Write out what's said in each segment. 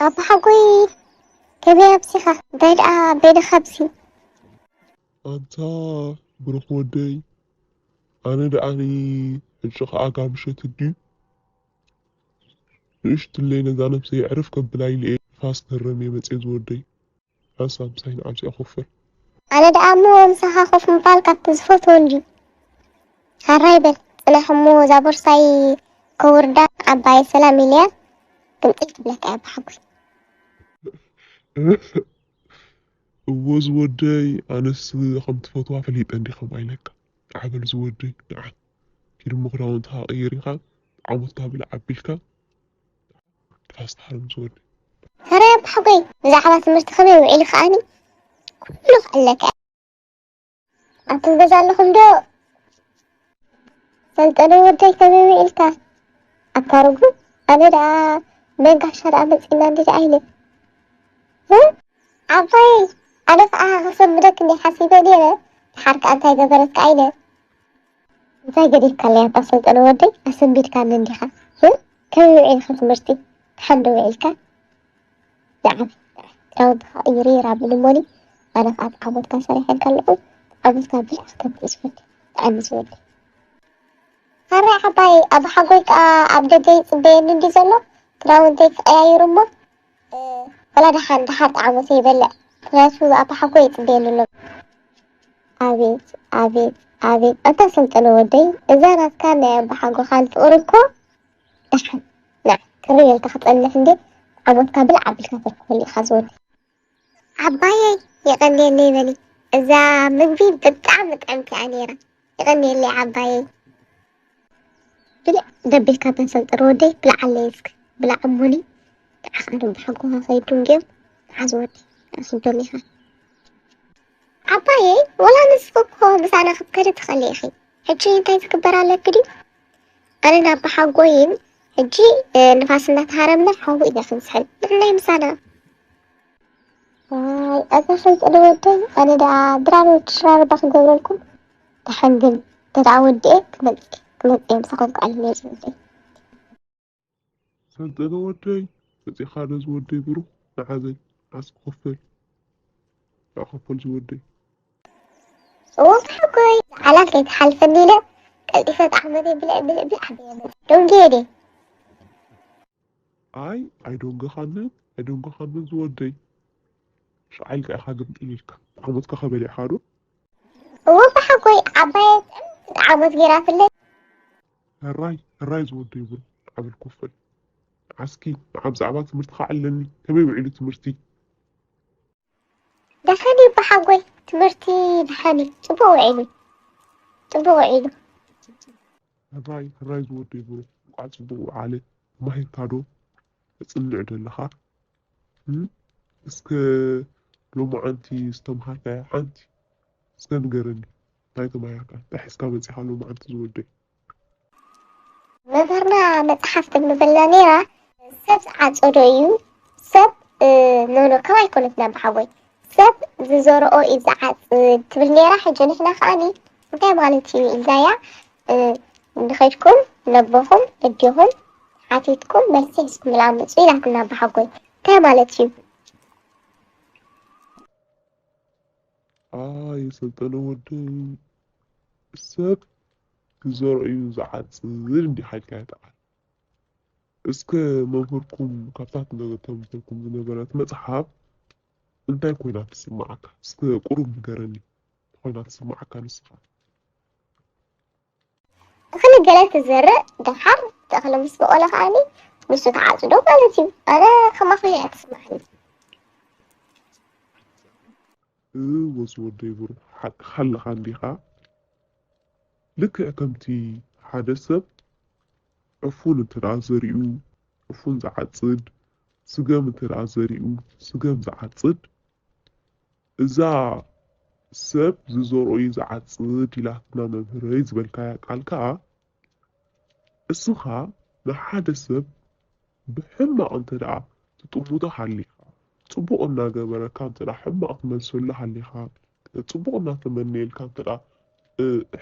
ኣባ ሓጎይ፣ ከመይ ኣብሲኻ? እንታይ ደኣ በይንኻ ኣብዚ? ኣንታ ብሩኽ ወደይ፣ ኣነ ደኣኒ ሕጂ ኸኣ ጋምሸት ድዩ? ንእሽትለይ ነዛ ነብሰይ ዕርፍ ከብላ ኢለ እየ ንፋስ ክህረም እየ መጽየ ዝወደይ። ሓንሳብ ምሳይ ንዓምሲ ኣኾፍር። ኣነ ደኣ እሞ ምሳኻ ኮፍ ምባል ካብቲ ዝፈትዎ እንድዩ። ሃራይ በል ጽናሕ እሞ እዛ ቦርሳይ ከውርዳ ዓባየ ሰላም ኢለያ ግምጥል ክብለካ እየ ኣባ ሓጎይ። እወ ዝወደይ ኣነስ ከም ትፈትዋ ፈሊጠ እንዲ ከምኣ ኢለካ። ንዓ በል ዝወደይ ንዓ ኪድ እሞ ክዳውንትኻ ቀይር ኢኻ ዓሞትካ ብላዕ ኣቢልካ ንፋስ ትሃርም ዝወደይ። ሃራይ ኣባ ሓጎይ ብዛዕባ ትምህርቲ ከመይ ውዒሉ ከኣኒ ኩሉ ክዕለካ እየ። ኣቱም ገዛ ኣለኹም ዶ? ሰልጠነ ወደይ ከመይ ውዒልካ? ኣታ ርጉም ኣነ ደኣ መን ጋሻ ደኣ መጺእና እንዲ ደኣ ኢለ። እ? ዓባየይ ኣነ ከኣ ከሰንብደኪ እንዲ ሓሲበ ነይረ። ደሓር ከኣ እንታይ ገበረትካ ኢለ። እንታይ ገዲፍካለይ ኣታ ሰልጠነ ወደይ ኣሰንቢድካኒ እንዲኻ። እ? ከመይ ውዒልካ ትምህርቲ? ደሓን ዶ ውዒልካ? ንዓም ክዳውንትኻ ቅይርይር ኣብልኒ እሞኒ ኣነ ኸዓ ዓሞትካ ሰሪሐልካ ኣለኹ። ዓሞትካ ብልዕ ክትብል ዝፈቱ ብጣዕሚ ዝወደይ። ሃራይ ዓባየይ ኣባሓጎይ ከኣ ኣብ ደገ ይጽበየኒ እንድዩ ዘሎ ክዳውንተይ ክቀያይር እሞ ወላ ደሓን ደሓር ጣዕሞተይ ይበልዕ ምኽንያቱ ኣባሓጎይ ይጽበየኒ ኣሎ። ኣቤት ኣቤት ኣቤት ኣታ ሰልጠነ ወደይ እዛ ናትካ ናይ ኣባሓጎኻን ፍቕሪ እኮ ደሓን ንዓ ክርየልካ ክጸንሕ እንዴ ዓሞትካ ብልዕ ኣቢልካ ተርክበኒ ኢኻ ዝወደይ። ዓባየይ የቐንየለይ በሊ እዛ ምግቢ ብጣዕሚ ጥዕምቲ እያ ነይራ የቐንየለይ ዓባየይ። ብልዕ ደቢልካ ተንሰልጥር ወደይ ብልዓለይ እስክ ብላዕ እሞኒ ንዓኻ ደንብሓጎኻ ከይዱ እንድዮም ንዓ ዝወደይ ኣስዶም ኢኻ። ዓባየይ ወላ ንስኺ እኮ ምሳና ክትከዲ ትኽእሊ ኢኺ። ሕጂ እንታይ ዝግበር ኣለኪ ድዩ? ኣነን ኣባሓጎይን ሕጂ ንፋስ እናተሃረምና ሓዊ ኢና ክንስሕል። ንሕናይ ምሳና። ዋይ ኣዛ ሰይጣን ወደይ ኣነ ደኣ ድራር ሽራርባ ክገብረልኩም። ደሓን ግን ተደኣ ወዲኤ ክመጽእ ክመጽእ ምሳኹም ክኣልም እየ ዝወደይ። ሰልጠነ ወደይ መጺኻ ዶ ዝወደይ ብሩኽ ንዓዘይ ዓስቢ ኮፈል ንዓ ኮፈል ዝወደይ። እወ ሓጎይ ዝዓላል ከይትሓልፈኒ ኢለ ቀልጢፈ ጣዕመተይ ብልዕ ብልዕ ብልዕ ኣበየ መጽ ደንጉየ ድየ። ኣይ ኣይደንጎኻንን ኣይደንጎኻንን ዝወደይ። ሸዓ ኢልካ ኢኻ ግምጥል ኢልካ ዓሞትካ ከ በሊዕኻ ዶ? እወ ሓጎይ ዓባየ ጥዕምቲ ዓሞት ጌራትለይ። ሕራይ ሕራይ ዝወደይ ብሩኽ ንዓ በል ኮፈል ንዓ እስኪ ንዓ ብዛዕባ ትምህርትኻ ኣዕልለኒ ከመይ ውዒሉ ትምህርቲ? ደሓን እዩ ኣባሓጎይ ትምህርቲ ደሓን እዩ ጽቡቕ ውዒሉ ጽቡቕ ውዒሉ። ሕራይ ሕራይ ዝወደይ ብሩኽ እንቋዕ ጽቡቕ ወዓለ። ተማሂርካ ዶ ተጽንዕ ዶ ኣለኻ? እም እስከ ሎማዓንቲ ዝተምሃርካያ ሓንቲ እስከ ንገረኒ እንታይ ተማሂርካ እንታይ ሒዝካ መጺኻ ሎማዓንቲ ዝወደይ? መምህርና መጽሓፍ ትብሉ በላ ነይራ ሰብ ዝዓጸዶ እዩ ሰብ ኖኖ ከም ኣይኮነትና ብሓጎይ ሰብ ዝዘርኦ እዩ ዝዓጽድ ትብል ነይራ ሕጂ ንሕና ከዓኒ እንታይ ማለት እዩ ኢልናያ ንኸድኩም ነቦኹም እዲኹም ሓቲትኩም መልሲ ሒዝኩምላ ምጹ ኢላትና ብሓጎይ እንታይ ማለት እዩ ኣየ ሰልጠነ ወደይ ሰብ ዝዘርኦ እዩ ዝዓጽድ እንዲኻ ኢልካያ ተዓል እስከ መምህርኩም ካብታ ተምህረኩም ዝነበረት መጽሓፍ እንታይ ኮይና ትስምዓካ እስከ ቁሩብ ንገረኒ እንታይ ኮይና ትስምዓካ ንስኻ እኽሊ ገለ ትዘርእ ደሓር እቲ እኽሊ ምስ በቖለ ከዓኒ ንሱ ተዓጽዶ ማለት እዩ ኣነ ከማኺ እያ ትስምዓኒ እወ ዝወደይ ብሩኽ ሓቅኻ ኣለኻ እንዲኻ ልክዕ ከምቲ ሓደ ሰብ ዕፉን እንተ ደኣ ዘሪኡ ዕፉን ዝዓጽድ ስገም እንተ ደኣ ዘሪኡ ስገም ዝዓጽድ እዛ ሰብ ዝዘርኦ እዩ ዝዓጽድ ኢላትና መምህረይ ዝበልካያ ቃል ከኣ እስኻ ንሓደ ሰብ ብሕማቕ እንተ ደኣ ትጥምቶ ሃሊኻ፣ ጽቡቕ እናገበረካ እንተ ደኣ ሕማቕ ትመልሰሉ ሃሊኻ፣ ጽቡቕ እናተመነየልካ እንተ ደኣ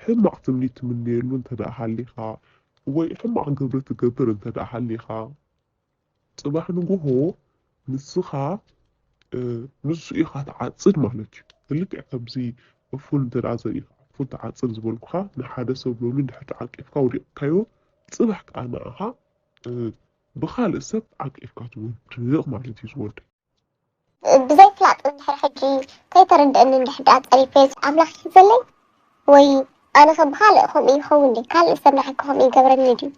ሕማቕ ትምኒት ትምነየሉ እንተ ደኣ ሃሊኻ፣ ወይ ሕማቕ ግብሪ ትገብር እንተ ደኣ ሃሊኻ፣ ጽባሕ ንግሆ ንስኻ ንሱ ኢኻ ትዓጽድ ማለት እዩ። ልክዕ ከምዚ ዕፉን እንተ ደኣ ዘሪእኻ ዕፉን ትዓጽድ ዝበልኩኻ፣ ንሓደ ሰብ ሎሚ እንድሕር ዓቂፍካ ወዲቕካዮ፣ ጽባሕ ከኣ ንዓኻ ብኻልእ ሰብ ዓቂፍካ ትወድቕ ማለት እዩ ዝወደይ። ብዘይ ፍላጥ እንድሕር ሕጂ ከይተረድአኒ እንድሕር ደኣ ጸሪፈዮ ኣምላኽ ይሕዘለይ ወይ ኣነ ከ ብኻልእ ከምኡ ይኸውን ድዩ? ካልእ ሰብ ንዓይ ከምኡ ይገብረኒ ድዩ?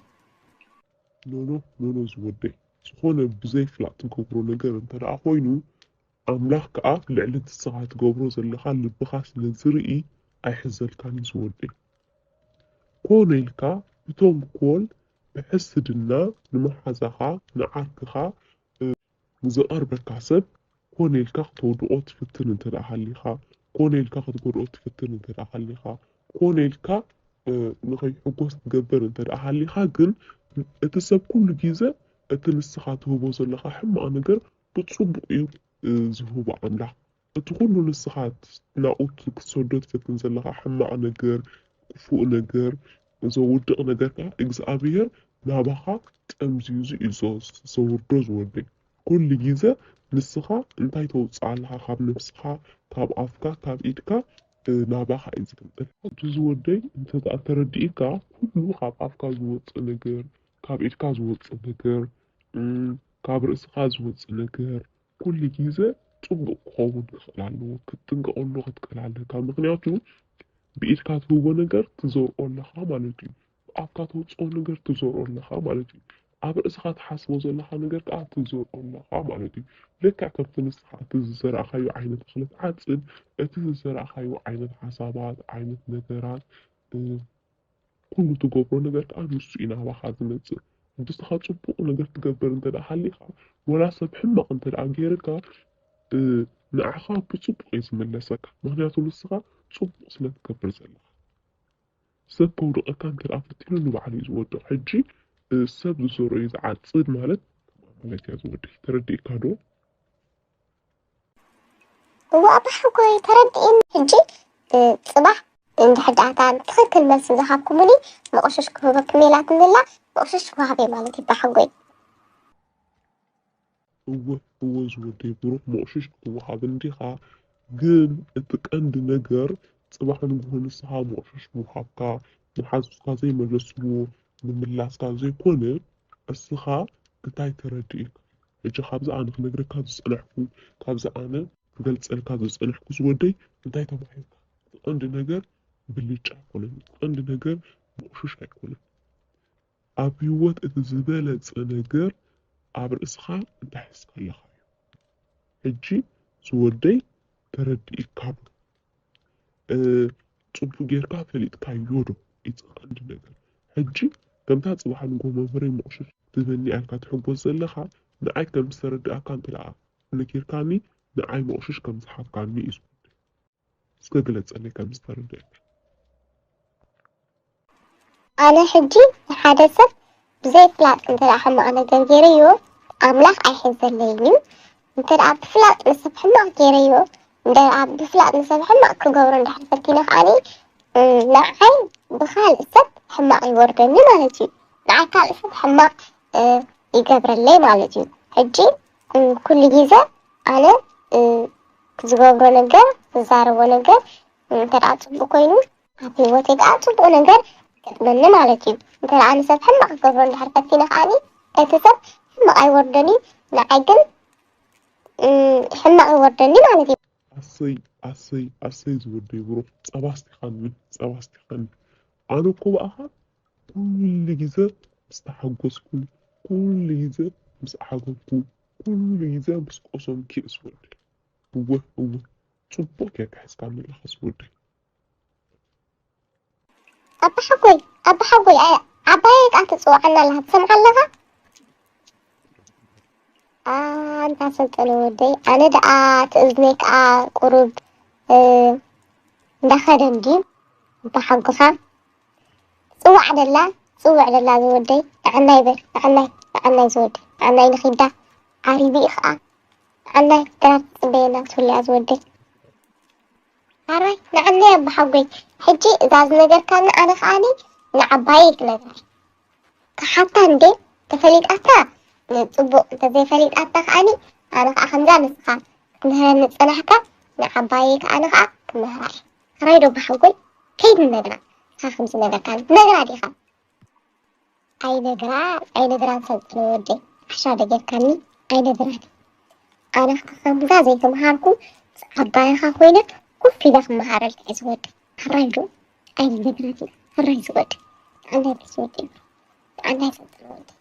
ኖኖ ኖኖ ዝወደይ፣ ዝኾነ ብዘይ ፍላጥ ትገብሮ ነገር እንተ ደኣ ኮይኑ ኣምላኽ ከኣ ልዕሊ እቲ ንስኻ ትገብሮ ዘለኻ ልብኻ ስለ ዝርኢ ኣይሕዘልካን እዩ ዝወደይ። ኮነ ኢልካ ብተንኮል ብሕስድና ንመሓዛኻ ንዓርክኻ ንዝቐርበካ ሰብ ኮነ ኢልካ ክተውድቖ ትፍትን እንተ ደኣ ሃሊኻ፣ ኮነ ኢልካ ክትጎድኦ ትፍትን እንተ ደኣ ሃሊኻ፣ ኮነ ኢልካ ንኸይሕጎስ ትገብር እንተ ደኣ ሃሊኻ፣ ግን እቲ ሰብ ኩሉ ግዜ እቲ ንስኻ ትህቦ ዘለኻ ሕማቕ ነገር ብጽቡቕ እዩ ዝህቦ ኣምላኽ። እቲ ኩሉ ንስኻ ናብኡ ክትሰዶ ትፍትን ዘለኻ ሕማቕ ነገር፣ ክፉእ ነገር፣ ዘውድቕ ነገር ከኣ እግዚኣብሄር ናባኻ ጠምዚዙ እዩ ዘውርዶ ዝወደይ። ኩሉ ግዜ ንስኻ እንታይ ተውፅእ ኣለኻ ካብ ነብስኻ፣ ካብ ኣፍካ፣ ካብ ኢድካ ናባኻ እዩ ዝግምጠል። ሕጂ ዝወደይ እንተ ደኣ ተረዲእካ ኩሉ ካብ ኣፍካ ዝወፅእ ነገር፣ ካብ ኢድካ ዝወፅእ ነገር፣ ካብ ርእስኻ ዝወፅእ ነገር ኩሉ ግዜ ፅቡቕ ክኸውን ክኽእል ኣለዎ። ክትጥንቀቐሉ ክትክእል ኣለካ። ምክንያቱ ብኢድካ ትህቦ ነገር ትዘርኦ ኣለኻ ማለት እዩ። ብኣፍካ ተውፅኦ ነገር ትዘርኦ ኣለኻ ማለት እዩ። ኣብ ርእስኻ ትሓስቦ ዘለኻ ነገር ከዓ ትዘርኦ ኣለኻ ማለት እዩ። ልክዕ ከምቲ ንስኻ እቲ ዝዘራእኻዮ ዓይነት እኽሊ ትዓፅድ፣ እቲ ዝዘራእኻዮ ዓይነት ሓሳባት፣ ዓይነት ነገራት፣ ኩሉ ትገብሮ ነገር ከዓ ንሱ እዩ ናባኻ ዝመፅእ። ንስኻ ፅቡቕ ነገር ትገብር እንተ ደኣ ሃሊኻ፣ ወላ ሰብ ሕማቕ እንተ ደኣ ገይርካ፣ ንዓኻ ብፅቡቕ እዩ ዝምለሰካ። ምክንያቱ ንስኻ ፅቡቕ ስለ ትገብር ዘለኻ። ሰብ ከውድቐካ እንተ ደኣ ፈቲኑ ንባዕሉ እዩ ዝወድቕ። ሕጂ ሰብ ዝዘርኦ እዩ ዝዓፅድ ማለት ማለት እያ ዝወድቕ። ተረዲእካ ዶ? እወ ኣባ ሓጎይ ተረዲእኒ። ሕጂ ጽባሕ እንድሕር ደኣ እታ ትኽክል መልሲ ዝሃብኩምኒ መቑሽሽ ክህበኩም ኢላትኒ ኣላ። መቑሽሽ ወሃበይ ማለት እዩ ኣባ ሓጎይ። እወ እወ ዝወደይ ብሩኽ መቑሽሽ ክትወሃብ እንዲኻ፣ ግን እቲ ቀንዲ ነገር ጽባሕ ንግሆ ንስኻ መቑሽሽ ምውሃብካ፣ መሓዙትካ ዘይመለስዎ ምምላስካ ዘይኮነ፣ እስኻ እንታይ ተረዲእካ? ሕጂ ካብዚ ኣነ ክነግረካ ዝጸናሕኩ፣ ካብዚ ኣነ ክገልጸልካ ዝጸናሕኩ ዝወደይ እንታይ ተማሂርካ? እቲ ቀንዲ ነገር ብልጫ ኣይኮነን። እቲ ቀንዲ ነገር መቑሽሽ ኣይኮነን። ኣብ ህይወት እቲ ዝበለጸ ነገር ኣብ ርእስኻ እንታይ ሒዝካ ኣለኻ እዩ። ሕጂ ዝወደይ ተረዲእካ ዶ? ጽቡቅ ጌርካ ፈሊጥካዮ ዶ? እቲ ቀንዲ ነገር። ሕጂ ከምታ ጽባሕ ንግሆ መምህረይ መቑሽሽ ትህበኒ ኣልካ ትሕጎስ ዘለኻ ንዓይ ከም ዝተረድኣካ እንተ ደኣ ነጊርካኒ ንዓይ መቑሽሽ ከም ዝሃብካኒ እዩ ዝውደይ። እስከ ግለጸለይ ከም ዝተረድኣካ። ኣነ ሕጂ ንሓደ ሰብ ብዘይፍላጥ እንተ ደኣ ሕማቕ ነገር ገይረዮ ኣምላኽ ኣይሕዘለይን እዩ። እንተ ደኣ ብፍላጥ ንሰብ ሕማቕ ገይረዮ እንተ ደኣ ብፍላጥ ንሰብ ሕማቕ ክገብሮ እንድሕር ፈቲነ ከኣኒ ንዓይ ብኻልእ ሰብ ሕማቕ ይወርደኒ ማለት እዩ። ንዓይ ካልእ ሰብ ሕማቕ ይገብረለይ ማለት እዩ። ሕጂ ኩሉ ግዜ ኣነ ዝገብሮ ነገር ዝዛረቦ ነገር እንተ ደኣ ፅቡቅ ኮይኑ ኣብ ህይወተይ ከዓ ፅቡቅ ነገር ይገጥመኒ ማለት እዩ። እንተ ደኣ ንሰብ ሕማቅ ክገብሮ እንድሕር ፈቲነ ከዓኒ እቲ ሰብ ሕማቅ ኣይወርደን እዩ፣ ንዓይ ግን ሕማቅ ይወርደኒ ማለት እዩ። ኣሰይ ኣሰይ ኣሰይ ዝወደይ ብሩኽ ጸባ ኣስቲኻኒ ጸባ ኣስቲኻኒ ኣነ እኮ ብኣኻ ኩሉ ግዘ ምስ ተሓጎስኩ ኩሉ ግዘ ምስ ዓገብኩ ኩሉ ግዘ ምስ ቆሰምኩ እየ ዝወደይ። እወ እወ ጽቡቕ ጌርካ ሒዝካኒ ኣለኻ ዝወደይ። ኣባሓጎይ ኣባሓጎይ ዓባየይ ቃል ትጽውዓና ኣለኻ ትሰምዓ ኣለኻ? ኣንታ ሰልጠነ ወደይ ኣነ ደኣ ትእዝነይ ከኣ ቁሩብ እንዳኸደ እንድዩ ብሓጎኻ ጽዋዕ ደላ ጽውዕ ደላ ዝወደይ ንዓናይ በል ንዓናይ ንዓናይ ዝወደይ ንዓናይ ንኺዳ ዓሪቡ እዩ ኸኣ ንዓናይ ግራት ትጽበየና ክትህሉ እያ ዝወደይ። ኣራይ ንዓናይ ኣቦሓጎይ ሕጂ እዛ ዝነገርካኒ ኣነ ከኣኒ ንዓባየይ ክነግራ እየ። ክሓታ እንዴ ተፈሊጣታ ጽቡቕ እንተዘይፈሊጣታ ከኣኒ ኣነ ከዓ ከምዛ ንስኻ ክትምህረኒ ዝጸናሕካ ንዓባየይ ከዓ ኣነ ከዓ ክምህራ እየ። ሕራይ ዶ ኣቦ ሓጎይ? ከይድ ንነግራ። ንስኻ ከምዚ ነገርካኒ ትነግራ ዲኻ? ኣይነግራ ኣይነግራን ሰልጥነ ወደይ። ዓሻ ዶ ጌርካኒ? ኣይነግራን። ኣነ ከዓ ከምዛ ዘይተምሃርኩ ዓባይኻ ኮይነ ኮፍ ኢለ ክመሃረልካ እየ ዝወደይ። ሕራይ ዶ? ኣይነግራን። ሕራይ ዝወደይ። ጥዕና ይስጥልካ ወደይ። ጥዕና ይስጥልካ ወደይ።